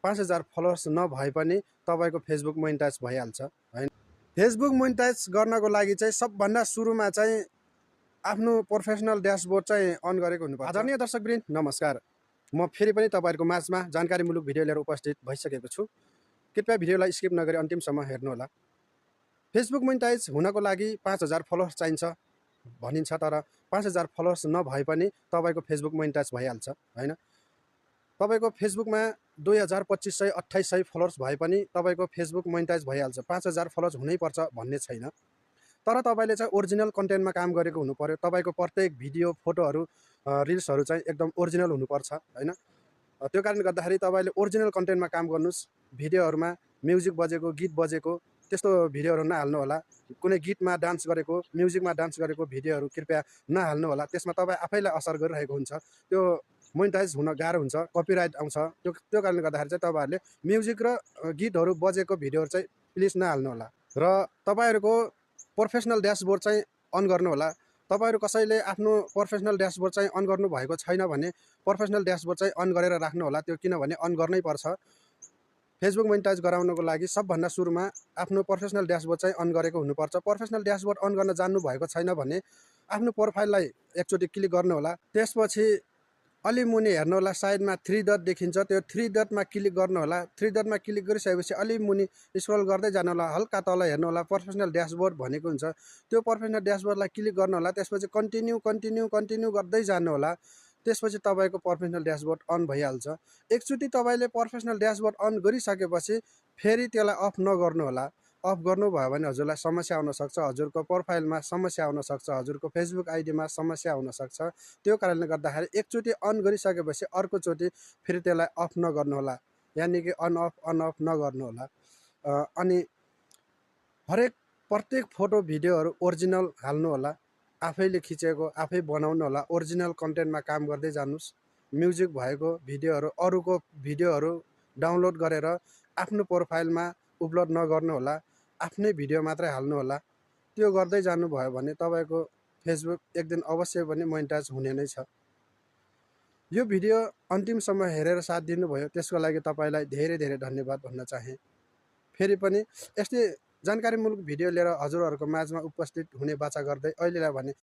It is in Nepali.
5000 फलोवर्स नभए पनि तपाईको फेसबुक मोनेटाइज भइहाल्छ हैन। फेसबुक मोनेटाइज गर्नको लागि चाहिँ सबभन्दा सुरुमा चाहिँ आफ्नो प्रोफेसनल ड्यासबोर्ड चाहिँ अन गरेको हुनुपर्छ। आदरणीय दर्शकवृन्द नमस्कार, म फेरि पनि तपाईहरुको माझमा जानकारीमूलक भिडियो लिएर उपस्थित भइसकेको छु। कृपया भिडियोलाई स्किप नगरी अन्तिमसम्म हेर्नुहोला। फेसबुक मोनेटाइज हुनको लागि 5000 फलोवर्स चाहिन्छ भनिन्छ, तर 5000 फलोवर्स नभए पनि तपाईको फेसबुक मोनेटाइज भइहाल्छ हैन। तपाईको फेसबुकमा 2200 2800 फलोवर्स भए पनि तपाईको फेसबुक मोनेटाइज भइहाल्छ। 5000 फलोवर्स हुनैपर्छ भन्ने छैन। तर तपाईले चाहिँ ओरिजिनल कन्टेन्टमा काम गरेको हुनु पर्यो। तपाईको प्रत्येक भिडियो, फोटोहरु, रिल्सहरु चाहिँ एकदम ओरिजिनल हुनुपर्छ हैन। त्यो कारणले गर्दाखेरि तपाईले ओरिजिनल कन्टेन्टमा काम गर्नुस्। भिडियोहरुमा म्युजिक बजेको, गीत बजेको त्यस्तो भिडियोहरु नहाल्नु होला। कुनै गीतमा डान्स गरेको, म्युजिकमा डान्स गरेको भिडियोहरु कृपया नहाल्नु होला। त्यसमा तपाई आफैलाई असर गरिरहेको हुन्छ। त्यो मोनेटाइज हुन गाह्रो हुन्छ, कपिराइट आउँछ। त्यो कारणले गर्दाखेरि चाहिँ तपाईहरुले म्युजिक र गीतहरु बजेको भिडियोहरु चाहिँ प्लिज नहाल्नु होला। र तपाईहरुको प्रोफेसनल ड्यासबोर्ड चाहिँ अन गर्नु होला। तपाईहरु कसैले आफ्नो प्रोफेसनल ड्यासबोर्ड चाहिँ अन गर्नु भएको छैन भने प्रोफेसनल ड्यासबोर्ड चाहिँ अन गरेर राख्नु होला। त्यो किनभने अन गर्नै पर्छ। फेसबुक मोनेटाइज गराउनको लागि सबभन्दा सुरुमा आफ्नो प्रोफेसनल ड्यासबोर्ड चाहिँ अन गरेको हुनुपर्छ। प्रोफेसनल ड्यासबोर्ड अन गर्न जान्नु भएको छैन भने आफ्नो प्रोफाइललाई एकचोटी क्लिक गर्नु होला। त्यसपछि अलि मुनि हेर्नु होला, साइडमा 3 डट देखिन्छ। त्यो 3 डटमा क्लिक गर्नु होला। 3 डटमा क्लिक गरिसकेपछि अलि मुनि स्क्रल गर्दै जानु होला। हल्का तल हेर्नु होला, प्रोफेसनल ड्यासबोर्ड भनेको हुन्छ। त्यो प्रोफेसनल ड्यासबोर्डलाई क्लिक गर्नु होला। त्यसपछि कन्टिन्यू गर्दै जानु होला। त्यसपछि तपाईको प्रोफेसनल ड्यासबोर्ड अन भइहाल्छ। एकचोटी तपाईले प्रोफेसनल ड्यासबोर्ड अन गरिसकेपछि फेरि त्यसलाई अफ नगर्नु होला। अफ गर्नुभयो भने हजुरलाई समस्या आउन सक्छ। हजुरको प्रोफाइलमा समस्या आउन सक्छ, हजुरको फेसबुक आइडीमा समस्या आउन सक्छ। त्यो कारणले गर्दाखेरि एकचोटी अन गरिसकेपछि अर्कोचोटी फेरि त्यसलाई अफ नगर्नु होला। यानी कि अन अफ नगर्नु होला। अनि हरेक प्रत्येक फोटो भिडियोहरु ओरिजिनल हाल्नु होला। आफैले खिचेको आफै बनाउनु होला। ओरिजिनल कन्टेन्टमा काम गर्दै जानुस्। म्युजिक भएको भिडियोहरु, अरूको भिडियोहरु डाउनलोड गरेर आफ्नो प्रोफाइलमा अपलोड नगर्नु होला। आफ्नै भिडियो मात्रै हाल्नु होला। त्यो गर्दै जानु भयो भने तपाईको फेसबुक एक दिन अवश्य पनि मोनेटाइज हुने नै छ। यो भिडियो अन्तिमसम्म हेरेर साथ दिनुभयो त्यसको लागि तपाईलाई धेरै धेरै धन्यवाद भन्न चाहे। फेरि पनि यस्तै जानकारीमूलक भिडियो लिएर हजुरहरुको माझमा उपस्थित हुने बाचा गर्दै अहिलेलाई भने